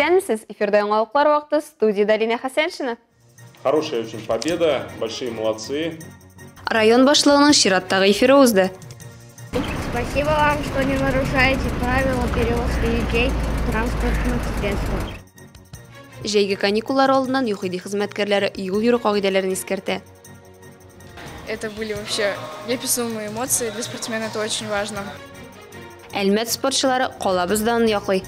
Исәнмесез, эфирда яңалыклар вакыты, студиядә Лина Хәсәншина. Хорошая очень победа, большие молодцы. Район башлыгының чираттагы эфиры узды. Спасибо вам, что не нарушаете правила перевозки людей транспортных средствах. Җәйге каникуллар алдыннан ЮХИДИ хезмәткәрләре юл йөрү кагыйдәләрен искәртә. Это были вообще неописуемые эмоции. Для спортсмена это очень важно. Әлмәт спортчылары калабыз данын яклый.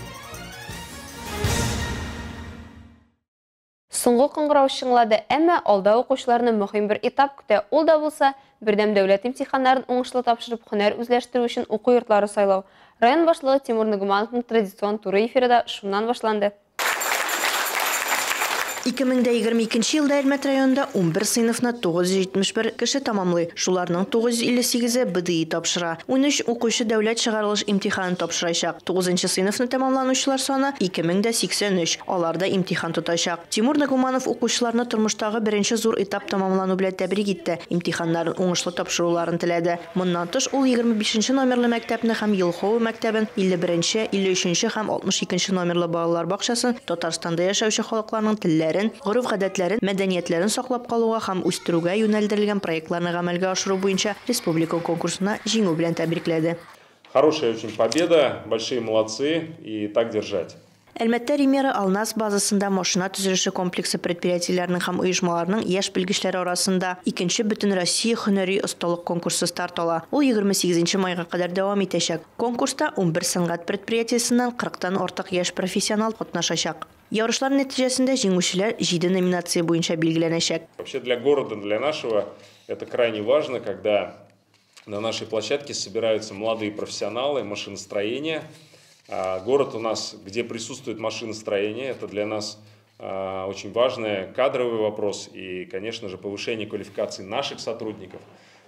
Соңгы кыңгырау чыңлады, әмма алда укучыларны мөһим бер этап көтә. Ул да булса, бердәм дәүләт имтиханнарын уңышлы тапшырып, һөнәр үзләштерү өчен уку йортлары сайлау. Район башлыгы Тимур Нагумановның традицион туры эфиры да шуннан башланды. 2022 елда Әлмәт районында 11 сыйныфны 971 кеше тәмамлый. Шуларның 958-е БДИ тапшыра. 13 укучы дәүләт чыгарылыш имтиханын тапшырачак. 9 сыйныфны тәмамланучылар саны 2083. Алар да имтихан тотачак. Тимур Нагуманов укучыларны тормыштагы беренче зур этап тәмамлану белән тәбрик итте. Имтиханнарын уңышлы тапшыруларын теләде. Моннан тыш ул 25 номерлы мәктәпне һәм Елхово мәктәбен, 51, 53 һәм 62 номерлы балалар бакчасын Татарстанда яшәүче халыкларның телләре, гореф-гадәтләрен, мәдәниятләрен саклап калуга һәм үстерүгә юнәлдерелгән проектларны гамәлгә ашыру буенча республика конкурсына җиңү белән тәбрикләде. Хорошая очень победа, большие молодцы и так держать. Әлмәттә Римера Алнас базасында машина төзелеше комплексы предприятиеләренең һәм оешмаларының яшь белгечләре арасында икенче Бөтенроссия һөнәри осталык конкурсы старт ала. Ул 28 майга кадәр дәвам итәчәк. Конкурста 11 сәнгать предприятиесеннән 40-тан артык яшь профессионал катнашачак. Ярышлар нәтиҗәсендә җиңүчеләр 7 номинация буенча билгеләнәчәк. Вообще для города, для нашего это крайне важно, когда на нашей площадке собираются молодые профессионалы машиностроения. Город у нас, где присутствует машиностроение, это для нас очень важный кадровый вопрос и, конечно же, повышение квалификации наших сотрудников.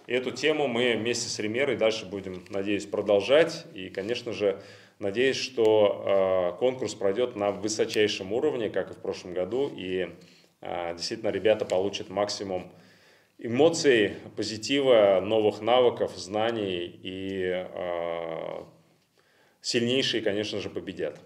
И эту тему мы вместе с Римерой дальше будем, надеюсь, продолжать. И, конечно же, надеюсь, что конкурс пройдет на высочайшем уровне, как и в прошлом году. И действительно ребята получат максимум эмоций, позитива, новых навыков, знаний и сильнейшие, конечно же, победят.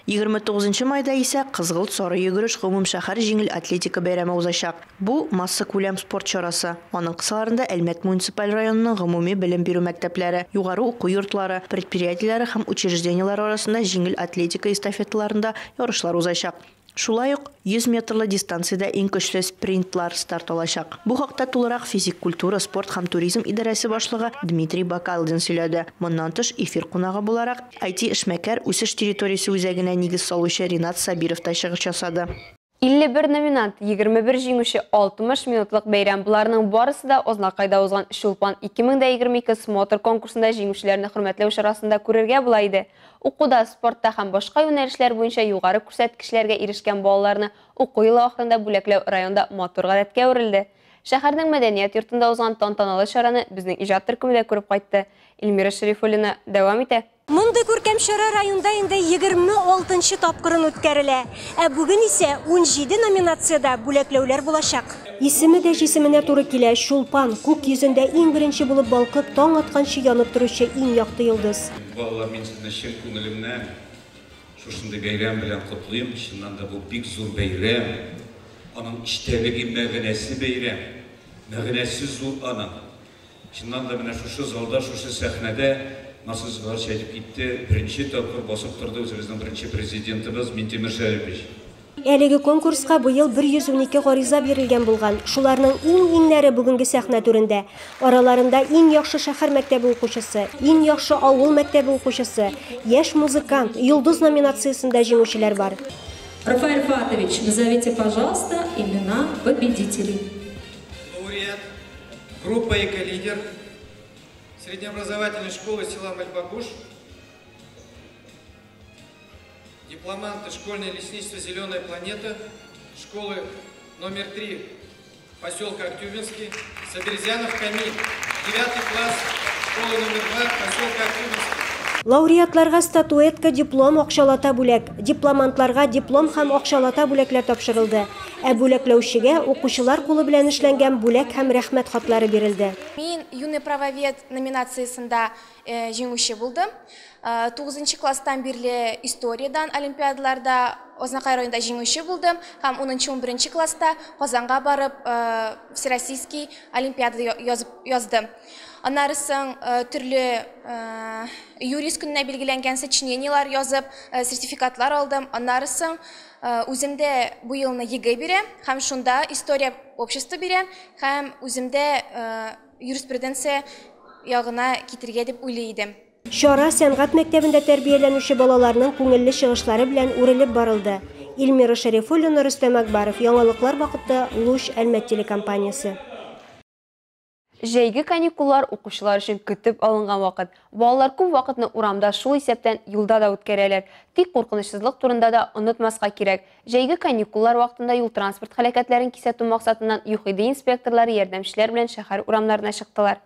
29 майда исә Кызгылт сары йөгереш гомумшәһәр җиңел атлетика бәйрәме узачак. Бу массакүләм спорт чарасы. Аның кысаларында Әлмәт муниципаль районының гомуми белем бирү мәктәпләре, югары уку йортлары, предприятиеләре һәм учреждениеләре арасында җиңел атлетика эстафеталарында ярышлар узачак. Шулай ук 100 метрлы дистанциядә иң көчле спринтлар старт алачак. Бу хакта тулырак физик культура, спорт һәм туризм идарәсе башлыгы Дмитрий Бакалдин сөйләде. Моннан тыш эфир кунагы буларак IT эшмәкәр үсеш территориясе үзәгенә нигез салучы Ринат Сабиров та чыгыш ясады. 51 номинант, 21 җиңүче, 60 минутлык бәйрәм. Буларның барысы да Азнакайда узган Чулпан 2022 смотр конкурсында җиңүчеләрне хөрмәтләү чарасында күрергә була иде. Укуда, спортта һәм башка юнәлешләр буенча югары күрсәткечләргә ирешкән балаларны уку елы ахырында бүләкләү районда матур гадәткә әверелде. Шәһәрнең мәдәният йортында узган тантаналы чараны безнең иҗат төркеме дә күреп кайтты. Эльмира Шәрифуллина дәвам итә. Мондый күркәм чара районда инде 26 тапкырын үткәрелә. Ә бүген исә 17 номинациядә бүләкләүләр булачак. Исеме дә җисеменә туры килә. Чулпан күк йөзендә иң беренче булып балкып, таң атканчы янып торучы иң якты йолдыз. Балалар, мин сезне чын күңелемнән шушындый бәйрәм белән котлыйм. Чыннан да бу бик зур бәйрәм. Аның эчтәлеге, мәгънәсе бәйрәм. Мәгънәсе зур аның. Чыннан да менә шушы залда, шушы сәхнәдә Насыз Галч әйтеп китте, беренче тапкыр басып торды үзебезнең беренче президентыбыз Минтимер Шәрипович. Әлеге конкурска быел 112 гариза бирелгән булган. Шуларның иң-иңнәре бүгенге сәхнә түрендә. Араларында иң яхшы шәһәр мәктәбе укучысы, иң яхшы авыл мәктәбе укучысы, яшь музыкант, йолдыз номинациясендә җиңүчеләр бар. Рафаэль Фатович, назовите, пожалуйста, имена победителей. Лауреат, группа «Эколидер», среднеобразовательной школы села Мальбагуш, дипломанты школьное лесничество «Зеленая планета», школы номер 3 поселка Актюбинский, Сабирзянов Камиль, 9 класс, школы номер 2 поселка Актюбинский. Лауреатларга статуэтка, диплом, акчалата бүләк, дипломантларга диплом һәм акчалата бүләкләр тапшырылды. Ә бүләкләүчегә укучылар кулы белән эшләнгән бүләк һәм рәхмәт хатлары бирелде. Мин «Юный правовед» номинациясендә җиңүче булдым. 9 класстан бирле историядән олимпиадаларда Азнакай районында җиңүче булдым һәм 10-11 класста Казанга барып Всероссийский олимпиада яздым. Аннары соң төрле юрист көненә билгеләнгән сочинениелар язып, сертификатлар алдым. Аннары соң үзем дә бу елны ЕГЭ бирәм һәм шунда история общества бирәм һәм үзем дә юриспруденция ягына китергә дип уйлый идем. Чара сәнгать мәктәбендә тәрбияләнүче балаларның күңелле чыгышлары белән үрелеп барылды. Эльмира Шәрифуллина, Рөстәм Акбаров, Яңалыклар вакыты, Луч, Әлмәт телекомпаниясе. Җәйге каникуллар укучылар өчен көтеп алынган вакыт. Балалар күп вакытны урамда, шул исәптән юлда да үткәрәләр. Тик куркынычсызлык турында да онытмаска кирәк. Җәйге каникуллар вакытында юл-транспорт һәлакәтләрен кисәтү максатыннан ЮХИДИ инспекторлары ярдәмчеләр белән шәһәр урамнарына чыктылар.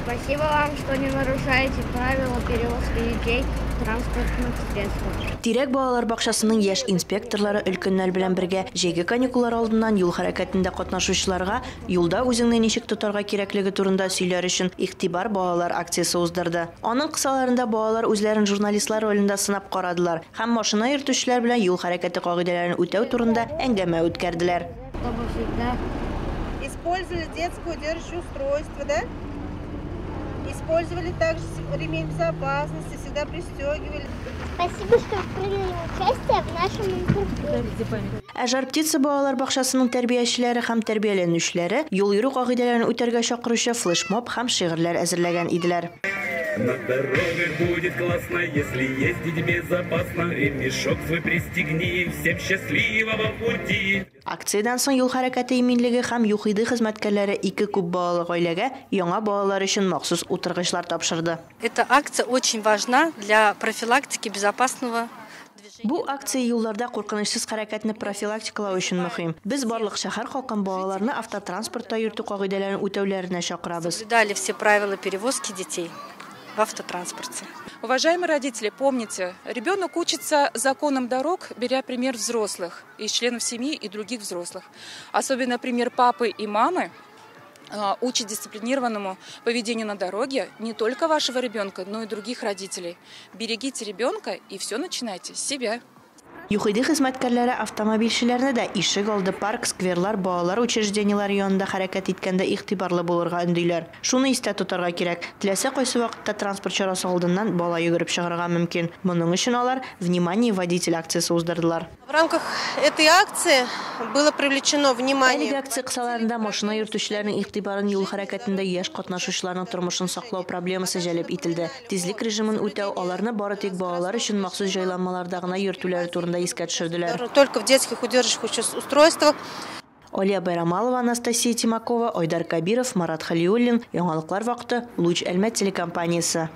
Спасибо вам, что не нарушаете правила перевозки детей в транспортных средствах. Тирәк балалар бакчасының яшь инспекторлары өлкәннәр белән бергә җәйге каникуллар алдыннан юл хәрәкәтендә катнашучыларга юлда үзеңне ничек тотарга кирәклеге турында сөйләр өчен Игътибар балалар акциясе уздырды. Аның кысаларында балалар үзләрен журналистлар ролендә сынап карадылар һәм машина йөртүчеләр белән юл хәрәкәте кагыйдәләрен үтәү турында әңгәмә үткәрделәр. Чтобы всегда использовали детское удерживающее устройство, да? Использовали также ремень безопасности, всегда пристегивали. Спасибо, что приняли участие в нашем интервью. Ә Жар птица балалар бакчасының тәрбиячеләре һәм тәрбияләнүчеләре юл йөрү кагыйдәләрен үтәргә чакыручы флешмоб һәм шигырьләр әзерләгән иделәр. На дорогах будет классно, если ездить безопасно. Ремешок свой пристегни, всем счастливого пути. Акциядән соң юл хәрәкәте иминлеге һәм ЮХИДИ хезмәткәрләре ике күп балалы гаиләгә яңа балалар өчен махсус утыргычлар тапшырды. Эта акция очень важна для профилактики безопасного Бу акция юлларда куркынычсыз хәрәкәтне профилактикалау өчен мөһим. Без барлык шәһәр халкын балаларны автотранспортта йөртү кагыйдәләрен үтәүләренә чакырабыз. Соблюдали все правила перевозки детей в автотранспорте. Уважаемые родители, помните, ребенок учится законам дорог, беря пример взрослых, из членов семьи и других взрослых. Особенно пример папы и мамы учит дисциплинированному поведению на дороге не только вашего ребенка, но и других родителей. Берегите ребенка и все начинайте с себя. ЮХИДИ хезмәткәрләре автомобильчеләрне дә ишек алды, парк, скверлар, балалар учреждениеләре янында хәрәкәт иткәндә игътибарлы булырга өндиләр. Шуны истә тотарга кирәк, теләсә кайсы вакытта транспорт чарасы алдыннан бала йөгереп чыгарга мөмкин. Моның өчен алар «Внимание, водитель» акциясе уздырдылар. В рамках этой акции было привлечено внимание. Әлеге акция кысаларында машина йөртүчеләрнең игътибарын юл хәрәкәтендә яшь катнашучыларның тормышын саклау проблемасы җәлеп ителде. Тизлек режимын үтәү, аларны бары тик балалар өчен махсус җайланмаларда гына йөртүләре турында искә төшерделәр. Только в детских удерживающих устройствах. Алия Байрамалова, Анастасия Тимакова, Айдар Кабиров, Марат Халиуллин. Яңалыклар вакыты, Луч Әлмәт телекомпаниясе.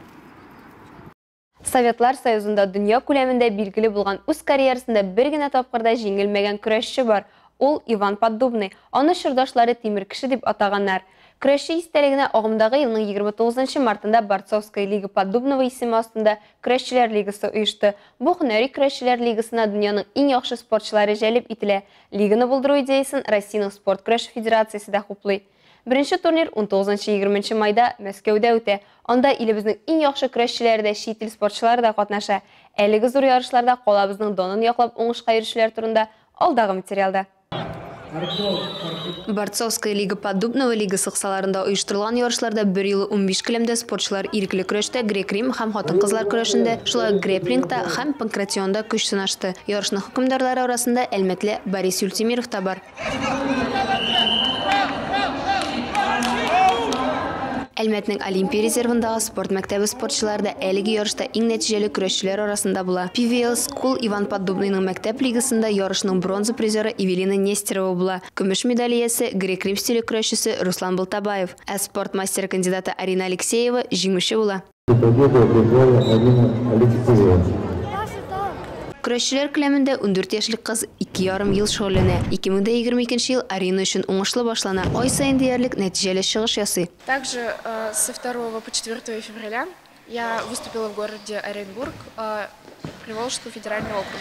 Советлар Союзында дөнья күләмендә билгеле булган үз карьерасында бер генә тапкыр да җиңелмәгән көрәшче бар. Ул Иван Поддубный. Аны чордашлары тимер кеше дип атаганнар. Көрәшче истәлегенә агымдагы елның 29 мартында Борцовская лига Поддубного исеме астында көрәшчеләр лигасы оешты. Бу һөнәри көрәшчеләр лигасына дөньяның иң яхшы спортчылары җәлеп ителә. Лиганы булдыру идеясын Россиянең спорт көрәше федерациясе дә хуплый. Беренче турнир 19-20 майда Мәскәүдә үтә. Анда илебезнең иң яхшы көрәшчеләре дә, чит ил спортчылары да катнаша. Әлеге зур ярышларда калабызның данын яклап уңышка ирешүләр турында алдагы материалда. Борцовская лига Поддубного лигасы кысаларында оештырылган ярышларда бер юлы 15 килемдә спортчылар ирекле көрәштә, грек-рим һәм хатын-кызлар көрәшендә, шулай ук грэпплингта һәм панкратионда көч сынашты. Ярышның хөкемдарлары арасында әлмәтле Борис Юлтимиров та бар. Әлмәтнең Олимпия резервындагы спорт мәктәбе спортчылары да әлеге ярышта иң нәтиҗәле көрәшчеләр арасында була. PVL School Иван Поддубныйның мәктәп лигасында ярышның бронза призеры Эвелина Нестерова була. Көмеш медаль иясе грек-рим стиле көрәшчесе Руслан Болтабаев, ә спорт мастеры кандидаты Арина Алексеева җиңүче була. Көрәшчеләр келәмендә 14 яшьлек кыз 2,5 ел шөгыльләнә. 2022 ел Арина өчен уңышлы башлана. Ай саен диярлек нәтиҗәле чыгыш ясый. Также со 2 по 4 февраля я выступила в городе Оренбург Приволжский федеральный округ.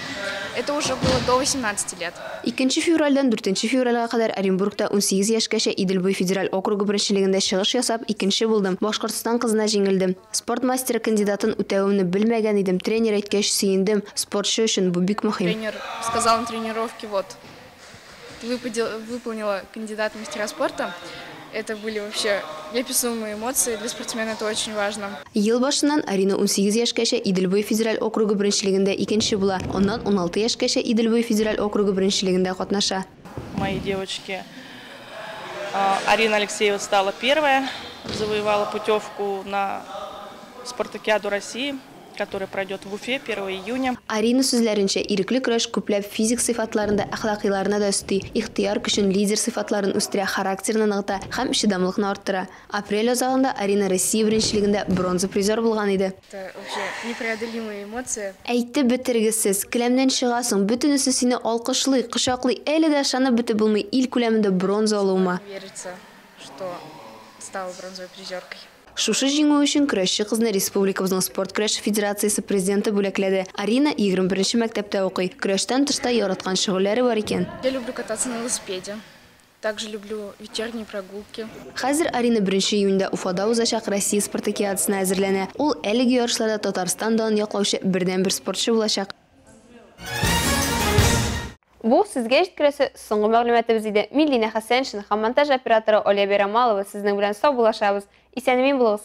Это уже было до 18 лет. 2 февральдән 4 февральгә кадәр Оренбургта 18 яшькәчә Идел буе федераль округы беренчелегендә чыгыш ясап, икенче булдым. Башкортстан кызына җиңелдем. Спорт мастеры кандидатын үтәвемне белмәгән идем. Тренер әйткәч, сөендем. Спортчы өчен бу бик мөһим. Тренер сказал на тренировке, вот, ты выполнила кандидат в мастера спорта. Это были вообще неописуемые эмоции. Для спортсмена это очень важно. Ел башыннан Арина 18 яшькәчә Идел буе федераль округы беренчелегендә икенче була. Аннан 16 яшькәчә Идел буе федераль округы беренчелегендә катнаша. Мои девочки, Арина Алексеева стала первая, завоевала путевку на спартакиаду России, которая пройдет в Уфе 1 июня. Арина сүзләренчә, ирекле көрәш күпләп физик сыйфатларын да, әхлакыйларына да өсти, ихтыяр көчен, лидер сыйфатларын үстерә, характерны ныгыта һәм чыдамлыкны арттыра. Апрель азагында Арина Россия беренчелегендә бронза призер булган иде. Это вообще непреодолимые эмоции. Әйтеп бетергесез, келәмнән чыгасың, бөтенесе сине алкышлый, кочаклый, әле дә ышанып бетеп булмый, ил күләмендә бронза алуыма. Верится, что стала бронзовой призеркой. Шушы җиңү өчен көрәшче кызны республикабызның спорт көрәше федерациясе президенты бүләкләде. Арина 21 мәктәптә укый. Көрәштән тыш та яраткан шөгыльләре бар икән. Я люблю кататься на велосипеде. Также люблю вечерние прогулки. Хәзер Арина 1 июньдә Уфада узачак Россия спартакиадасына әзерләнә. Ул әлеге ярышларда Татарстан данын яклаучы бердәнбер спортчы булачак. Бу сезгә җиткерәсе соңгы мәгълүматыбыз иде. Мин Лина Хәсәншина һәм монтаж операторы Оля Берамалова сезнең белән саубуллашабыз. Исән-имин булыгыз.